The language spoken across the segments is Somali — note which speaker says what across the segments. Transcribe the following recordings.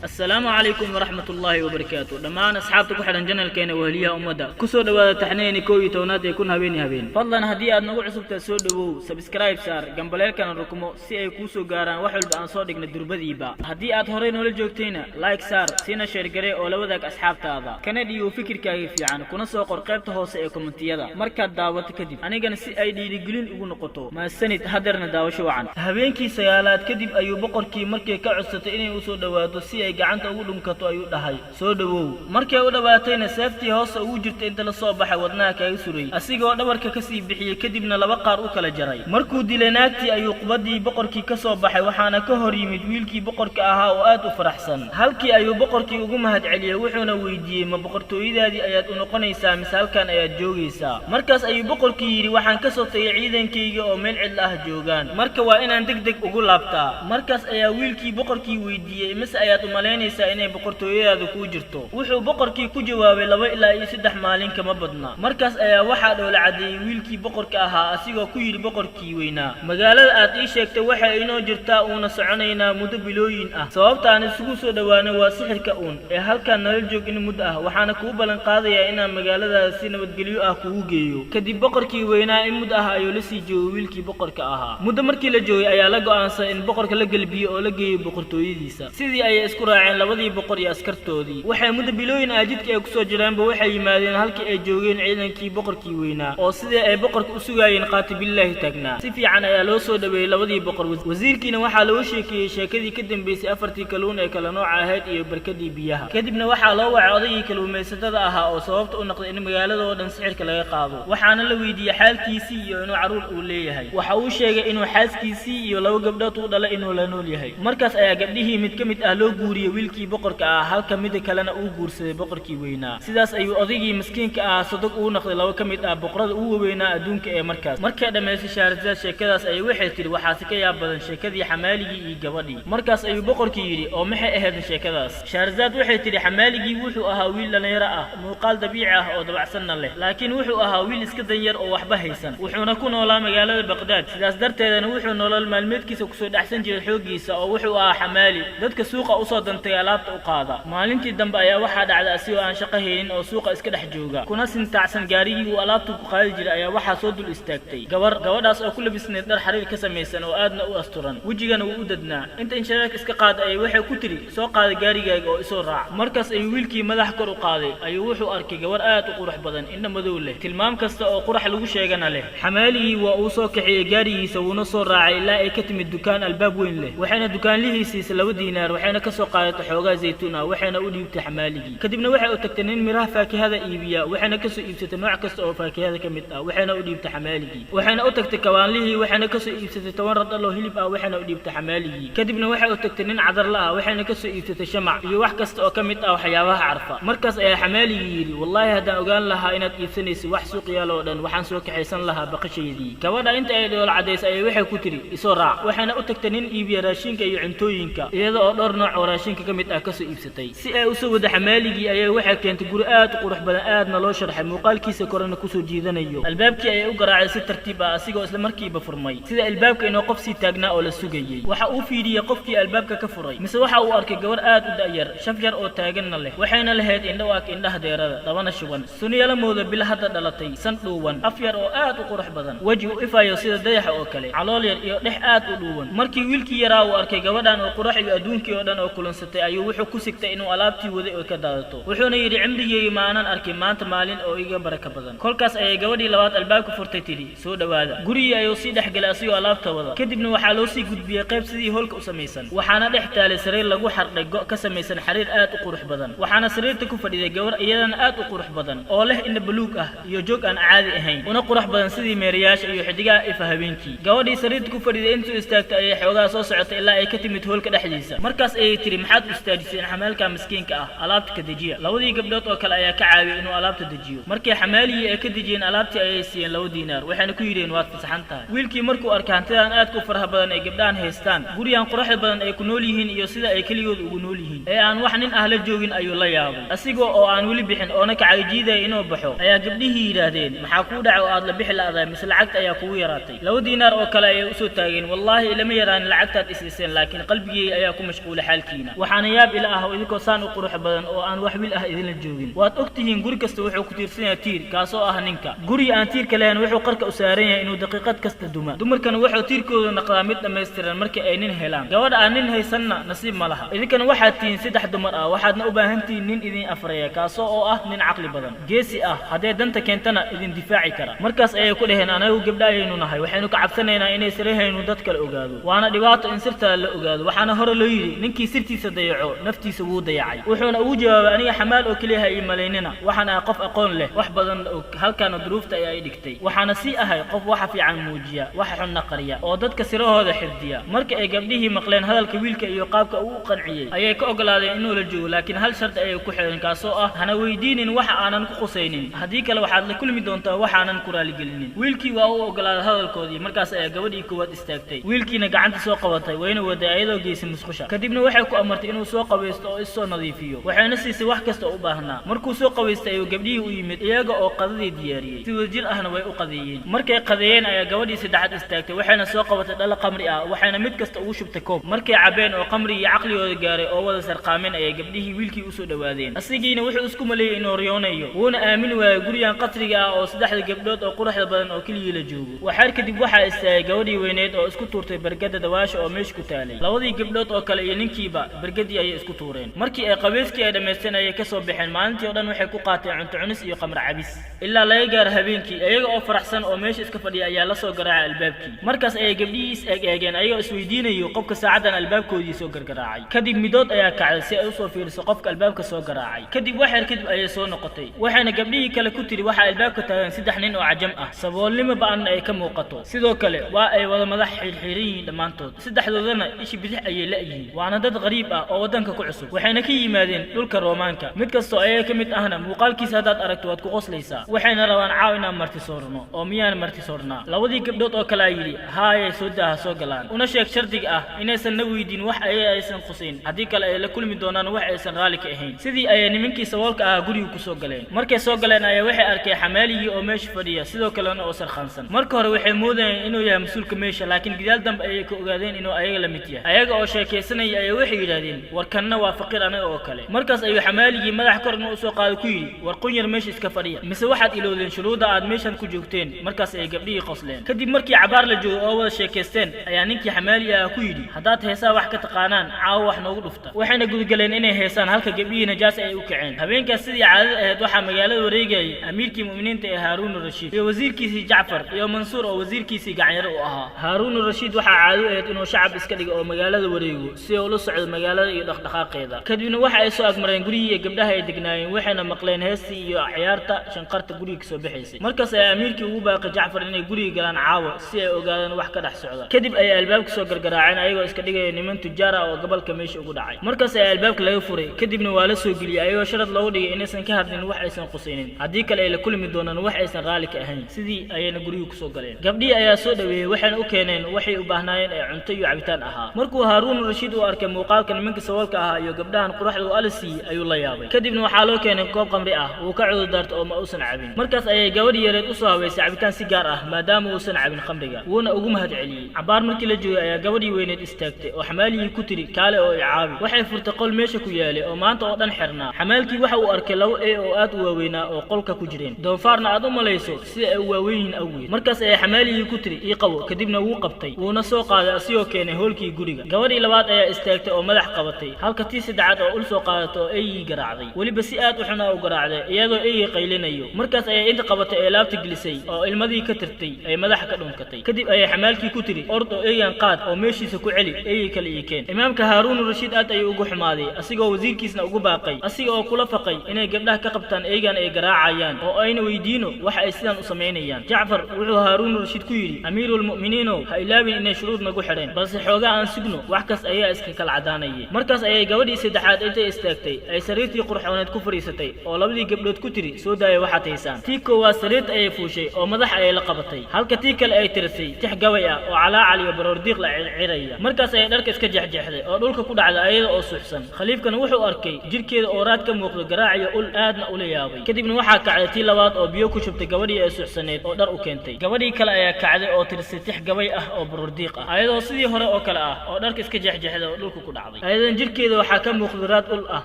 Speaker 1: Asalaamu calaykum waraxmat ullaahi wabarakaatu. Dhammaan asxaabta ku xidhan channelkeena Weheliyaha Ummadda, kusoo dhowaada taxneyni 11aad ee Kun Habeeni Habeen. Fadlan haddii aad nagu cusubtahay, soo dhowow, subscribe saar, gambaleelkana rukumo si ay kuu soo gaaraan wax walba aan soo dhigna durbadiiba. Haddii aad horey noola joogtayna, like saar, siina share garee oo la wadaag asxaabtaada, kana dhiibo fikirkaaga fiican, kuna soo qor qaybta hoose ee commentiyada markaad daawato kadib, anigana si ay dhiirigelin igu noqoto. Mahadsanid. Hadeerna daawasho wacan. Habeenkii sagaalaad kadib ayuu boqorkii markay ka codsatay inay usoo dhowaato si ay gacanta ugu dhunkato ayuu dhahay, "Soo dhowow." Markay u dhowaatayna, seeftii hoose ugu jirta inta la soo baxay wadnaha kaga suray, asigoo dhabarka ka sii bixiyey, kadibna laba qaar u kala jaray. Markuu dilay naagtii ayuu qubaddii boqorkii ka soo baxay, waxaana ka hor yimid wiilkii boqorka ahaa oo aad u faraxsan. Halkii ayuu boqorkii ugu mahad celiyey, wuxuuna weydiiyey, "Ma boqortooyadaadii ayaad u noqonaysaa mise halkan ayaad joogaysaa?" Markaas ayuu boqorkii yidhi, "Waxaan ka soo tagay ciidankayga oo meel cidla ah joogaan, marka waa inaan deg deg ugu laabtaa." Markaas ayaa wiilkii boqorkii weydiiyey, "Mise ayaad u malaynaysaa inay boqortooyadaadu kuu jirto?" Wuxuu boqorkii ku jawaabay, "2 ilaa iyo 3 maalin kama badna." Markaas ayaa waxaa dhoola caddeeyey wiilkii boqorka ahaa, asigoo ku yidhi boqorkii weynaa, "Magaalada aad ii sheegtay waxay inoo jirtaa uuna soconaynaa muddo bilooyin ah. Sababta aan isugu soo dhowaanay waa sixirka uun ee halkaan nala joog in muddo ah, waxaana kuu ballan qaadayaa inaan magaaladaada si nabadgelyo ah kugu geeyo." Kadib boqorkii weynaa in muddo ah ayuu la sii joogay wiilkii boqorka ahaa. Muddo markii la joogay ayaa la go'aansaday in boqorka la gelbiyo oo la geeyo boqortooyadiisa. Sidii ayay isku raaceen labadii boqor iyo askartoodii. Waxay muddo bilooyin ah jidka ay kusoo jireenba waxay yimaadeen halkii ay joogeen ciidankii boqorkii weynaa, oo sidii ay boqorka u sugaayeen qaatibilaahi taagnaa. Si fiican ayaa loo soo dhoweeyey labadii boqor. Wasiirkiina waxaa loo sheekeeyey sheekadii ka dambeysay afartii kalluun ee kala nooca ahayd iyo barkadii biyaha. Kadibna waxaa loo wacay odaygii kalluumaysatada ahaa oo sababta u noqday in magaalada oo dhan sixirka laga qaado, waxaana la weydiiyey xaalkiisii iyo inuu carruur uu leeyahay. Waxa uu sheegay inuu xaaskiisii iyo laba gabdhood u dhalay inuu la nool yahay. Markaas ayaa gabdhihii mid ka mid ah loo guuriyey wiilkii boqorka ah, halka mida kalena uu guursaday boqorkii weynaa. Sidaas ayuu odaygii miskiinka ahaa sodog uu noqday laba ka mid ah boqorada ugu waaweynaa adduunka ee markaas. Markay dhammaysay Shaarzaad sheekadaas ayay waxay tidhi, "Waxaase ka yaab badan sheekadii xamaaligii iyo gabadhii." Markaas ayuu boqorkii yidhi, "Oo maxay ahayd sheekadaas?" Shaarzaad waxay tidhi, "Xamaaligii wuxuu ahaa wiil dhallinyaro ah, muuqaal dabiici ah oo dabacsanna leh, laakiin wuxuu ahaa wiil iska danyar oo waxba haysan, wuxuuna ku noolaa magaalada Baqdaad. Sidaas darteedana wuxuu nolol maalmeedkiisa kusoo dhexsan jiray xooggiisa, oo wuxuu ahaa xamaali dadka suuqa usoo dantay alaabta u qaada. Maalintii dambe ayaa waxaa dhacday, asigoo aan shaqo haynin oo suuqa iska dhex jooga kuna sintaacsan gaarigii uu alaabta ku qaadi jiray, ayaa waxaa soo dul istaagtay gabar, gabadhaas oo ku labisnayd dhar xariir ka samaysan oo aadna u asturan, wejigana wuu u dadnaa. Inta inshareerka iska qaada ayay waxay ku tidhi, 'Soo qaada gaarigaaga oo isoo raac.' Markaas ayuu wiilkii madax kor u qaaday, ayuu wuxuu arkay gabar aad u qurux badan, indha madow leh, tilmaam kasta oo qurax lagu sheegana leh. Xamaaligii waa uu soo kaxeeyey gaarigiisa, wuuna soo raacay ilaa ay ka timid dukaan albaab weyn leh. Waxayna dukaanlihii siisay 2 diinaar, waxayna ka soo qaadatay xoogaa zaytuun ah, waxayna u dhiibtay xamaaligii. Kadibna waxay u tagtay nin miraha faakihada iibiya, waxayna ka soo iibsatay nooc kasta oo faakihada ka mid ah, waxayna u dhiibtay xamaaligii. Waxayna u tagtay kawaanlihii, waxayna ka soo iibsatay 10 radhal oo hilib ah, waxayna u dhiibtay xamaaligii. Kadibna waxay u tagtay nin cadarla ah, waxayna ka soo iibsatay shamac iyo wax kasta oo ka mid ah waxyaabaha carfa. Markaas ayaa xamaaligii yidhi, 'Wallaahi haddaan ogaan lahaa inaad iibsanayso wax suuq yaal oo dhan, waxaan soo kaxaysan lahaa baqashaydii.' Gabadha inta ay dhool caddaysay ayay waxay ku tidhi, 'Isoo raac.' Waxayna u tagtay nin iibiya raashinka iyo cuntooyinka, iyada oo dhowr nooc oo raashinka ka mid ah kasoo iibsatay. Si ay usoo wada xamaaligii ayay waxay keentay guri aad u qurux badan, aadna loo sharxay, muuqaalkiisa korena kusoo jiidanayo. Albaabkii ayay u garaacay si tartiib ah, asigoo isla markiiba furmay, sida albaabka inuu qof sii taagnaa oo la sugayey. Waxa uu fiiriyey qofkii albaabka ka furay, mise waxa uu arkay gabar aad u da'yar, shaf yar oo taaganna leh, waxayna lahayd indho ag indhaha deerada, dhabana shuban, sunyala mooda bil hadda dhalatay, san dhuuban, af yar oo aad u qurux badan, weji u ifayo sida dayaxa oo kale, calool yar iyo dhex aad u dhuuban. Markii wiilkii yaraa uu arkay gabadhan oo qurax iyo adduunkii oo dhan oo kulansatay, ayuu wuxuu ku sigtay inuu alaabtii waday oo ka daadato, wuxuuna yidhi, 'Cimrigeyga ma aanan arkin maanta maalin oo iga baraka badan.' Kolkaas ayay gabadhii labaad albaabka furtay, tidhi, 'Soo dhowaada.' Gurigii ayuu sii dhex galay asigoo alaabta wada. Kadibna waxaa loo sii gudbiyey qayb sidii hoolka u samaysan, waxaana dhex taalay sariir lagu xardhay go' ka samaysan xariir aad u qurux badan, waxaana sariirta ku fadhiday gabar iyadana aad u qurux badan oo leh indha buluug ah iyo joog aan caadi ahayn, una qurux badan sidii meerayaasha iyo xidigaha ifa habeenkii. Gabadhii sariirta ku fadhiday intuu istaagtay ayay xoogaa soo socotay ilaa ay ka timid hoolka dhexdiisa. Markaas ayay tiri, 'Maxaad u istaajiseen xamaalka miskiinka ah? Alaabta ka dejiya.' Labadii gabdhood oo kale ayaa ka caawiyey inuu alaabta dejiyo. Markii xamaaligii ay ka dejiyeen alaabtii ayay siiyeen 2 diinaar, waxayna ku yidheen, 'Waad fasaxan tahay.' Wiilkii markuu arkay hantidan aadka u faraha badan ay gabdhahan haystaan, gurigan quruxda badan ay ku nool yihiin iyo sida ay keligood ugu nool yihiin ee aan wax nin ah la joogin, ayuu la yaabay. Asigoo oo aan weli bixin oona ka cagajiidaya inuu baxo ayaa gabdhihii yidhaahdeen, 'Maxaa kuu dhacay oo aad la bixi la'dahay? Mise lacagta ayaa kugu yaraatay?' 2 diinaar oo kale ayay usoo taageen. 'Wallaahi ilama yaraanin lacagtaad isiiseen, laakiin qalbigeyga ayaa ku mashquulay xaalkiina.' Gurigiinna waxaana yaab ila ah oo idinkoo saan u qurux badan oo aan wax wiil ah idinla joogin. Waad og tihiin, guri kasta wuxuu ku tiirsan yahay tiir, kaasoo ah ninka. Guriga aan tiirka lahayn wuxuu qarka u saaran yahay inuu daqiiqad kasta duma. Dumarkana wuxuu tiirkooda naqdaa mid dhammaystiran markii ay nin helaan. Gabadha aan nin haysanna nasiib ma laha. Idinkana waxaad tihiin saddex dumar ah, waxaadna u baahan tihiin nin idin afreeya, kaasoo oo ah nin caqli badan, geesi ah, haddee danta keentana idin difaaci kara. Markaas ayay ku dhaheen: "Anagu gabdha ayaynu nahay, waxaynu ka cabsanaynaa inay sirahaynu dad kale ogaado, waana dhibaato in sirtaa la ogaado. Waxaana hore loo yidhi: 'Ninkii sirtiisa dayaco naftiisa wuu dayacay.'" Wuxuuna ugu jawaabay: "Aniga xamaal oo keliya ha ii malaynina. Waxaan ahay qof aqoon leh, wax badan og, halkaana duruufta ayaa i dhigtay. Waxaana sii ahay qof waxa fiican muujiya, waxa xunna qariya, oo dadka sirahooda xifdiya." Marka ay gabdhihii maqleen hadalka wiilka iyo qaabka uu u qanciyey, ayay ka ogolaadeen inuu la joogo, laakiin hal shardi ayay ku xidheen, kaasoo ah: "Hana weydiinin waxa aanan ku qusaynin, haddii kale waxaad la kulmi doontaa waxaanan ku raaligelinin." Wiilkii waa u ogolaaday hadalkoodii. Markaas ayaa gabadhii koowaad istaagtay, wiilkiina gacanta soo qabatay, wayna waday ayadoo geysay musqusha. Kadibna waxay ku amartay inuu soo qabaysto oo is soo nadiifiyo, waxayna siisay wax kasta oo u baahnaa. Markuu soo qabaystay ayuu gabdhihii u yimid iyaga oo qadadii diyaariyey. Si wadajir ahna way u qadeeyeen. Markay qadeeyeen ayaa gabadhii saddexaad istaagtay, waxayna soo qabatay dhalo qamri ah, waxayna mid kasta ugu shubtay koob. Markay cabeen oo qamrigii caqligooda gaaray oo wada sarqaameen, ayay gabdhihii wiilkii usoo dhowaadeen. Asigiina wuxuu isku maleeyey inuu riyoonayo, wuuna aamin waayey gurigan qasriga ah oo saddexda gabdhood oo quruxda badan oo keligii la joogo. Waxaar kadib waxaa istaagay gabadhii weyneed oo isku tuurtay bergada dawaasha oo meesha ku taalay. Labadii gabdhood oo kale iyo ninkiiba bergadii ayay isku tuureen. Markii ay qabayskii ay dhammaysteen ayay ka soo baxeen. Maalintii oo dhan waxay ku qaateen cunto cunis iyo qamar cabis ilaa laga gaaro habeenkii. Iyaga oo faraxsan oo meesha iska fadhiya ayaa la soo garaacay albaabkii. Markaas ayay gabdhihii is eeg eegeen, ayagoo isweydiinayo qofka saacaddan albaabkoodii soo gargaraacay. Kadib midood ayaa kacday si ay usoo fiiriso qofka albaabka soo garaacay. Kadib waxyar kadib ayay soo noqotay, waxayna gabdhihii kale ku tiri: "Waxaa albaabka taagan saddex nin oo cajam ah, saboolnimo ba'anna ay ka muuqato. Sidoo kale waa ay wada madax xirxiran yihiin dhammaantood, saddexdoodana ishi bidix ayay la'yihiin, waana dad qariib ah oo waddanka ku cusub, waxayna ka yimaadeen dhulka Roomaanka. Mid kastoo ayaga ka mid ahna muuqaalkiisa haddaad aragto waad ku qoslaysaa. Waxayna rabaan caaw inaan marti soorno, oo miyaan marti soornaa?" Labadii gabdhood oo kalea yidhi: "Haayay, soo daaha, soo galaan, una sheeg shardiga ah inaysan na weydiin wax ayaga aysan khusayn, haddii kale ay la kulmi doonaan wax aysan raalli ka ahayn." Sidii ayay nimankii saboolka ahaa guriga kusoo galeen. Markay soo galeen ayaa waxay arkeen xamaaligii oo meesha fadhiya, sidoo kalena oo sarkhaansan. Marka hore waxay moodayeen inuu yahay mas-uulka meesha, laakiin gidaal dambe ayay ka ogaadeen inuu ayaga la mid yahay. Ayaga oo sheekaysanaya ayaa waxay yidhaahdeen: "War kanna waa faqiir anaga oo kale." Markaas ayuu xamaaligii madax kor inuu usoo qaado ku yidhi: "War qunyar meesha iska fadhiya, mise waxaad ilowdeen shuruudda aad meeshan ku joogteen?" Markaas ayay gabdhihii qosleen. Kadib markii cabaar la joogo oo wada sheekaysteen ayaa ninkii xamaali ah ku yidhi: "Haddaad heesaa wax ka taqaanaan, caawa wax noogu dhufta." Waxayna gudgaleen inay heesaan, halka gabdhihii najaas ay u kaceen. Habeenkaas sidii caadada ahayd waxaa magaalada wareegayay amiirkii mu'miniinta ee Haaruun Rashiid iyo wasiirkiisii Jacfar iyo Mansuur oo wasiirkiisii gacanyaro u ahaa. Haaruun Rashiid waxaa caado ahayd inuu shacab iska dhigo oo magaalada wareego si uu ula socdo magaalada iyo dhaqdhaqaaqeeda. Kadibna waxa ay soo agmareen gurigii gabdhaha ay degnaayeen, waxayna maqleen heestii iyo ciyaarta shanqarta guriga kasoo bixaysay. Markaas ayaa amiirkii ugu baaqay Jacfar inay guriga galaan caawa si ay ogaadaan wax ka dhex socda. Kadib ayay albaabka soo gargaraaceen, ayagoo iska dhigaya niman tujaar ah oo gobolka meesha ugu dhacay. Markaas ayaa albaabka laga furay, kadibna waa la soo geliyey, ayagoo sharad loogu dhigay inaysan ka hadlin wax aysan qusaynin, haddii kale ay la kulmi doonaan wax aysan raalli ka ahayn. Sidii ayayna guriga kusoo galeen. Gabdhihii ayaa soo dhoweeyey, waxayna u keeneen waxay u baahnaayeen ee cunto iyo cabitaan ahaa. Markuu Haaruun Rashiid uu arkay muuqaalka nimanka saboolka ahaa iyo gabdhahan quraxda uu Alla siiyey ayuu la yaabay. Kadibna waxaa loo keenay koob qamri ah. Wuu ka cudurdaartay oo ma uusan cabin. Markaas ayay gabadhii yareed usoo habaysay cabitaan si gaar ah, maadaama uusan cabin khamriga, wuuna ugu mahad celiyey. Cabaar markii la joogay ayaa gabadhii weyneed istaagtay oo xamaaligii ku tiri: "Kaale oo icaabi." Waxay furtay qol meesha ku yaalay oo maanta oo dhan xirnaa. Xamaalkii waxa uu arkay labo ey oo aad u waaweynaa oo qolka ku jireen, doonfaarna aad u malayso sida ay u waaweyn yihiin awgeed. Markaas ayay xamaaligii ku tiri: "Ii qabo." Kadibna wuu qabtay, wuuna soo qaaday asigoo keenay hoolkii guriga. Gabadhii labaad ayaa istaagtay oo madax qabatay, halka tii saddexaad oo ul soo qaadatay oo eygii garaacday, weliba si aad u xun a u garaacday, iyadoo eygii qaylinayo. Markaas ayay inta qabatay ee laabta gelisay oo ilmadii ka tirtay ay madaxa ka dhunkatay. Kadib ayay xamaalkii ku tiri: "Ord oo eygan qaad oo meeshiisa ku celi, eygii kale ii keen." Imaamka Haaruun Rashiid aad ayuu ugu xumaaday, asigoo wasiirkiisna ugu baaqay, asiga oo kula faqay inay gabdhaha ka qabtaan eygan ay garaacayaan oo ayna weydiino waxa ay sidan u samaynayaan. Jacfar wuxuu Haaruun Rashiid ku yidhi: "Amiiruulmu'miniinow, ha ilaabin inay shuruud nagu xidheen, balse xoogaa aan sugno, wax kas ayaa iska kala cadaanayay." Markaas ayay gabadhii saddexaad intay istaagtay ay sariirtii qurxooneed ku fadhiisatay oo labadii gabdhood ku tiri: "Soo daaya waxaad haysaan." Tii koowaad sariirta ayay fuushay oo madax ayay la qabatay, halka tii kale ay tirisay tix gabay ah oo calaacal iyo baroordiiq la circiraya. Markaas ayay dharka iska jeexjeexday oo dhulka ku dhacday ayada oo suuxsan. Khaliifkana wuxuu arkay jidhkeeda oo raad ka muuqdo garaaciyo ul, aadna ula yaabay. Kadibna waxaa kacday tii labaad oo biyo ku shubtay gabadhii ay suuxsaneed oo dhar u keentay. Gabadhii kale ayaa kacday oo tirisay tix gabay ah oo baroordiiq ah, ayadoo sidii hore oo kale ah oo dharka iska jeexjeexday oo dhulka ku dhacday. Dhacday. Ayadan jirkeeda waxaa ka muuqda raad ul ah,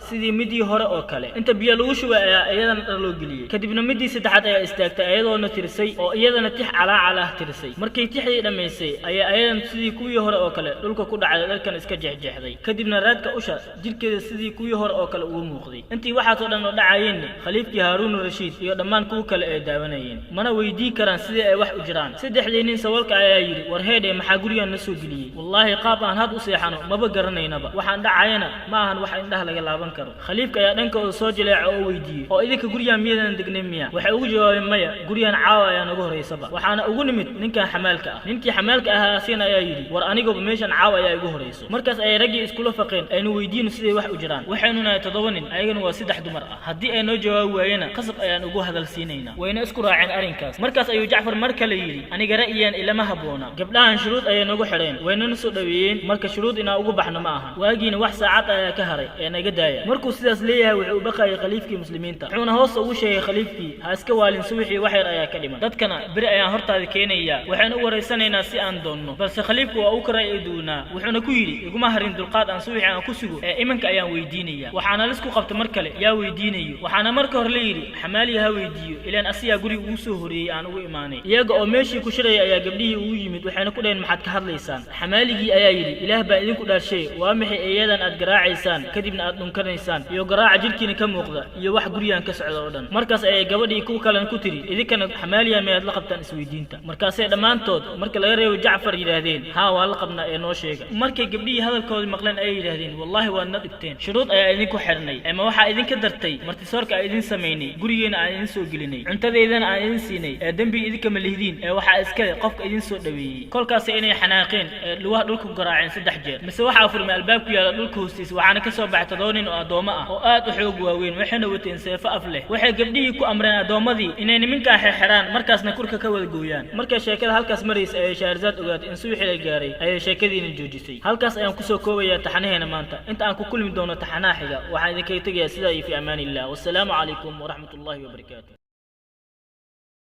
Speaker 1: sidii midii hore oo kale. Inta biyo lagu shubay ayaa iyadana dhar loo geliyey. Kadibna midii saddexaad ayaa istaagtay, ayadoona tirisay oo iyadana tix calaacal ah tirisay. Markay tixdii dhammaysay ayaa ayadan sidii kuwii hore oo kale dhulka ku dhacday, dharkan iska jeexjeexday. Kadibna raadka usha jirkeeda sidii kuwii hore oo kale ugu muuqday. Intii waxaasoo dhan oo dhacayeenna, khaliifkii Haaruun Rashiid iyo dhammaan kuwa kale ay daawanayeen, mana weydii karaan sidii ay wax u jiraan. Saddexdii nin sawalka ayaa yidhi: "War heedhe, maxaa gurigan na soo geliyey? Wallaahi qaab aan had u seexano maba garanaynaba, waxaan dhacayana ma ahan wax indhaha laga laaban karo." Khaliifka ayaa dhankooda soo jileeca oo weydiiyey: "Oo idinka gurigan miyadan degnayn miya?" Waxay ugu jawaabeen: "Maya, gurigan caawa ayaa nagu horaysaba, waxaana ugu nimid ninkan xamaalka ah." Ninkii xamaalka ahaa asina ayaa yidhi: "War aniguba meeshan caawa ayaa igu horayso." Markaas ayay raggii iskula faqeen: "Aynu weydiino siday wax u jiraan. Waxaynu nahay toddoba nin, ayagana waa saddex dumar ah. Haddii ay noo jawaabi waayena, qasab ayaan ugu hadal siinaynaa." Wayna isku raaceen arrinkaas. Markaas ayuu Jacfar mar kale yidhi: "Aniga ra'yiyan ilama habboona. Gabdhahan shuruud ayay nagu xidheen, waynana soo dhoweeyeen, marka shuruud inaan ugu baxno ma ahan. Waagiina wax saacad ayaa ka haray, ee naga daaya." Markuu sidaas leeyahay, wuxuu u baqayay khaliifkii muslimiinta, wuxuuna hoos ugu sheegay khaliifkii: "Ha iska waalin, subaxii wax yar ayaa ka dhiman. Dadkana beri ayaan hortaada keenayaa, waxaynu u waraysanaynaa si aan doonno." Balse khaliifku waa uu ka ra'yi duunaa, wuxuuna ku yidhi: "Iguma harin dulqaad aan subaxii aan ku sugo, ee iminka ayaan weydiinaya." Waxaana lisku qabtay mar kale yaa weydiinayo. Waxaana marka hore la yidhi: "Xamaaliya ha weydiiyo, ilaan asiyaa guriga ugu soo horeeyey aan ugu imaanay." Iyaga oo meeshii ku shiraya ayaa gabdhihii ugu yimid, waxayna ku dhaheen: "Maxaad ka hadlaysaan?" Xamaaligii ayaa yidhi: "Ilaah baa idinku dhaarshay, waa maxay eeyadan aad garaacaysaan, kadibna aad dhunkanaysaan, iyo garaaca jidhkiina ka muuqda, iyo wax gurigan ka socda oo dhan?" Markaas ayay gabadhii kuwa kalena ku tiri: "Idinkana xamaaliya miyaad la qabtaan isweydiinta?" Markaasay dhammaantood, marka laga reebo Jacfar, yidhaahdeen: "Haa, waa la qabnaa, ee noo sheega." Markay gabdhihii hadalkoodii maqleen ayay yidhaahdeen: "Wallaahi waad na dhibteen. Shuruud ayaa idinku xidhnay, ama waxaa idinka dartay martisoorka aan idin samaynay, gurigeena aan idin soo gelinay, cuntadeydana aan idin siinay, ee dembi idinkama lihdiin, ee waxaa iskale qofka idin soo dhoweeyey." Kolkaas inay xanaaqeen ee lugaha dhulka ku garaaceen saddex jeer. Mise waxaa furmay albaabku yaalla dhulka hoostiisa, waxaana ka soo baxay toddoba nin oo addoommo ah oo aad u xoog waaweyn, waxayna wateen seefo af leh. Waxay gabdhihii ku amreen addoommadii inay niminkaa xirxiraan, markaasna kurka ka wada gooyaan. Markay sheekada halkaas maraysa ayay Shaarzaad ogaatay in subaxii la gaaray, ayay sheekadiina joojisay. Halkaas ayaan kusoo koobayaa taxanaheena maanta. Inta aan ku kulmi doono taxanaha xiga, waxaan idinkaga tegayaa sidaa iyo fi amaanillah. Wassalaamu calaykum waraxmatullahi wabarakaatu.